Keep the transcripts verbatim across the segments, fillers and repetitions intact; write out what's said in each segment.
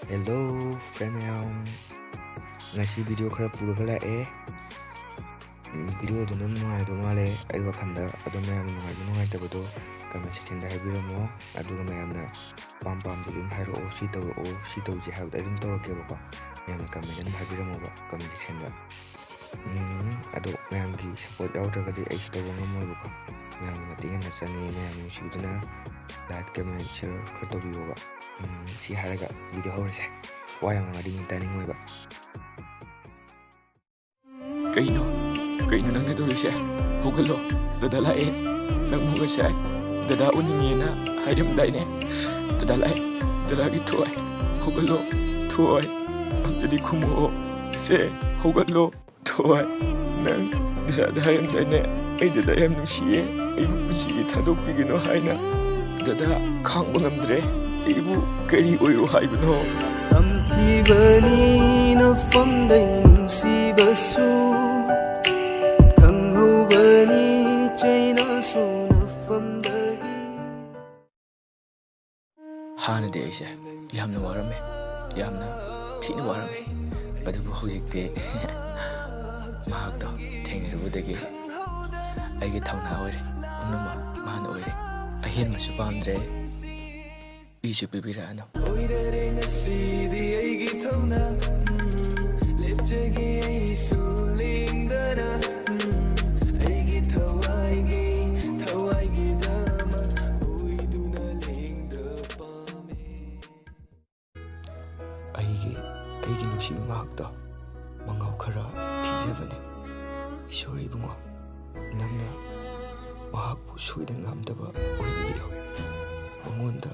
Hello friend ꯃꯌꯥꯝ, ꯉꯁꯤ video ꯈꯔ ꯄꯨꯔꯒ ꯂꯥꯛꯑꯦ꯫ ꯎꯝ, video ꯑꯗꯨꯝ ꯅꯨꯡꯉꯥꯏꯗꯧ ꯃꯥꯜꯂꯦ ꯑꯩ ꯋꯥꯈꯜꯗ꯫ ꯑꯗꯣ ꯃꯌꯥꯝ ꯅꯨꯡꯉꯥꯏꯕ ꯅꯨꯡꯉꯥꯏꯇꯕꯗꯣ comment sectionꯗ ꯍꯥꯏꯕꯤꯔꯝꯃꯣ꯫ ꯑꯗꯨꯒ ꯃꯌꯥꯝꯅ ꯄꯥꯝ ꯄꯥꯝꯕꯗꯣ ꯑꯗꯨꯝ ꯍꯥꯏꯔꯛꯑꯣ, ꯁꯤ ꯇꯧꯔꯛꯑꯣ, ꯁꯤ ꯇꯧꯁꯦ ꯍꯥꯏꯕꯗꯣ ꯑꯗꯨꯝ ꯇꯧꯔꯛꯀꯦꯕꯀꯣ꯫ ꯃꯌꯥꯝꯅ comment ꯑꯗꯨꯝ ꯍꯥꯏꯕꯤꯔꯝꯃꯣꯕ, comment sectionꯗ꯫ ꯎꯝ, ꯑꯗꯣ ꯃꯌꯥꯝꯒꯤ support ꯌꯥꯎꯗ꯭ꯔꯒꯗꯤ ꯑꯩꯁꯨ ꯇꯧꯕ ꯉꯝꯃꯣꯏꯕꯀꯣ꯫ ꯃꯌꯥꯝꯒꯤ ꯃꯇꯦꯡ ꯌꯥꯝꯅ ꯆꯪꯉꯦ꯫ ꯃꯌꯥꯝ ꯅꯨꯡꯁꯤꯕꯤꯗꯨꯅ like, comment, share ꯈꯔ ꯇꯧꯕꯤꯌꯣꯕ꯫ ꯎꯝ, ꯁꯤ ꯍꯥꯏꯔꯒ video ꯍꯧꯔꯁꯦ꯫ ꯋꯥ ꯌꯥꯝ ꯉꯥꯡꯉꯗꯤ ꯃꯤ ꯇꯥꯅꯤꯡꯉꯣꯏꯕ꯫ ꯀꯩꯅꯣ? ꯀꯩꯅꯣ ꯅꯪꯅ ꯇꯧꯔꯤꯁꯦ? ꯍꯧꯒꯠꯂꯣ, ꯗꯗꯥ ꯂꯥꯛꯑꯦ꯫ ꯅꯪ ꯍꯧꯒꯠꯁꯦ ꯍꯥꯏ꯫ ꯗꯗꯥ ꯎꯅꯤꯡꯉꯦꯅ ꯍꯥꯏꯔꯝꯗꯥꯏꯅꯦ? ꯗꯗꯥ ꯂꯥꯛꯑꯦ, ꯗꯗꯥꯒꯤ ꯊꯣꯏ꯫ ꯍꯧꯒꯠꯂꯣ, ꯊꯣꯏ꯫ ꯑꯝꯇꯗꯤ ꯈꯨꯝꯃꯛꯑꯣ꯫ ꯁꯦ, ꯍꯧꯒꯠꯂꯣ꯫ ꯊꯣꯏ, ꯅꯪ ꯗꯗꯥꯗ ꯍꯥꯏꯔꯝꯗꯥꯏꯅꯦ, ꯑꯩ ꯗꯗꯥ ꯌꯥꯝ ꯅꯨꯡꯁꯤꯌꯦ, ꯑꯩꯕꯨ ꯄꯨꯟꯁꯤꯒꯤ ꯊꯥꯗꯣꯛꯄꯤꯒꯅꯨ ꯍꯥꯏꯅ? ꯗꯗꯥ ꯈꯥꯡꯕ ꯉꯝꯗ꯭ꯔꯦ, ꯑꯩꯕꯨ ꯀꯔꯤ ꯑꯣꯏꯔꯣ ꯍꯥꯏꯕꯅꯣ? ꯇꯝꯈꯤꯕꯅꯤ ꯅꯐꯝꯗꯩ ꯅꯨꯡꯁꯤꯕꯁꯨ, ꯈꯪꯍꯧꯕꯅꯤ ꯆꯩꯅꯁꯨ ꯅꯐꯝꯗꯒꯤ꯫ ꯍꯥꯟꯅꯗꯤ ꯑꯩꯁꯦ ꯌꯥꯝꯅ ꯋꯥꯔꯝꯃꯦ, ꯌꯥꯝꯅ ꯊꯤꯅ ꯋꯥꯔꯝꯃꯦ꯫ ꯑꯗꯨꯕꯨ ꯍꯧꯖꯤꯛꯇꯤ ꯃꯍꯥꯛꯇꯣ ꯊꯦꯡꯅꯔꯨꯕꯗꯒꯤ ꯑꯩꯒꯤ ꯊꯧꯅꯥ ꯑꯣꯏꯔꯦ, ꯄꯨꯝꯅꯃꯛ ꯃꯥꯅ ꯑꯣꯏꯔꯦ꯫ ꯑꯍꯦꯟꯕꯁꯨ ꯄꯥꯝꯗ꯭ꯔꯦ, ꯄꯤꯁꯨ ꯄꯤꯕꯤꯔꯛꯑꯅꯨ꯫ ꯑꯣꯏꯔꯔꯦ ꯉꯁꯤꯗꯤ ꯑꯩꯒꯤ ꯊꯧꯅꯥ, ꯎꯝ, ꯂꯦꯞꯆꯒꯦ ꯑꯩꯁꯨ ꯂꯦꯡꯗꯅ, ꯎꯝ, ꯑꯩꯒꯤ ꯊꯋꯥꯏꯒꯤ, ꯊꯋꯥꯏꯒꯤꯗꯃꯛ ꯑꯣꯏꯗꯨꯅ ꯂꯦꯡꯗ꯭ꯔ ꯄꯥꯝꯃꯦ꯫ ꯑꯩꯒꯤ, ꯑꯩꯒꯤ ꯅꯨꯡꯁꯤꯕ ꯃꯍꯥꯛꯇꯣ ꯃꯉꯥꯎ ꯈꯔ ꯊꯤꯖꯕꯅꯤ꯫ ꯏꯁꯣꯔ ꯏꯕꯨꯡꯉꯣ, ꯅꯪꯅ ꯃꯍꯥꯛꯄꯨ ꯁꯣꯏꯗ ꯉꯥꯝꯗꯕ ꯑꯣꯏꯍꯟꯕꯤꯌꯨ꯫ ꯃꯉꯣꯟꯗ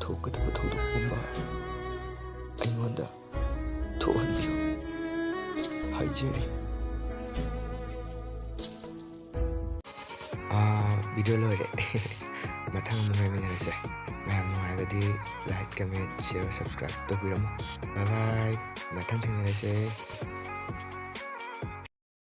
ꯊꯣꯛꯀꯗꯕ ꯊꯧꯗꯣꯛ ꯄꯨꯝꯕ ꯑꯩꯉꯣꯟꯗ ꯊꯣꯛꯍꯟꯕꯤꯌꯨ ꯍꯥꯏꯖꯔꯤ꯫ ꯑꯥ, video ꯂꯣꯏꯔꯦ꯫ ꯃꯊꯪ ꯑꯃꯨꯛ ꯉꯥꯏꯃꯤꯟꯅꯔꯁꯦ꯫ ꯃꯌꯥꯝ ꯅꯨꯡꯉꯥꯏꯔꯒꯗꯤ like, comment, share, subscribe ꯇꯧꯕꯤꯔꯝꯃꯣ꯫ Bye bye꯫ ꯃꯊꯪ ꯊꯦꯡꯅꯔꯁꯦ꯫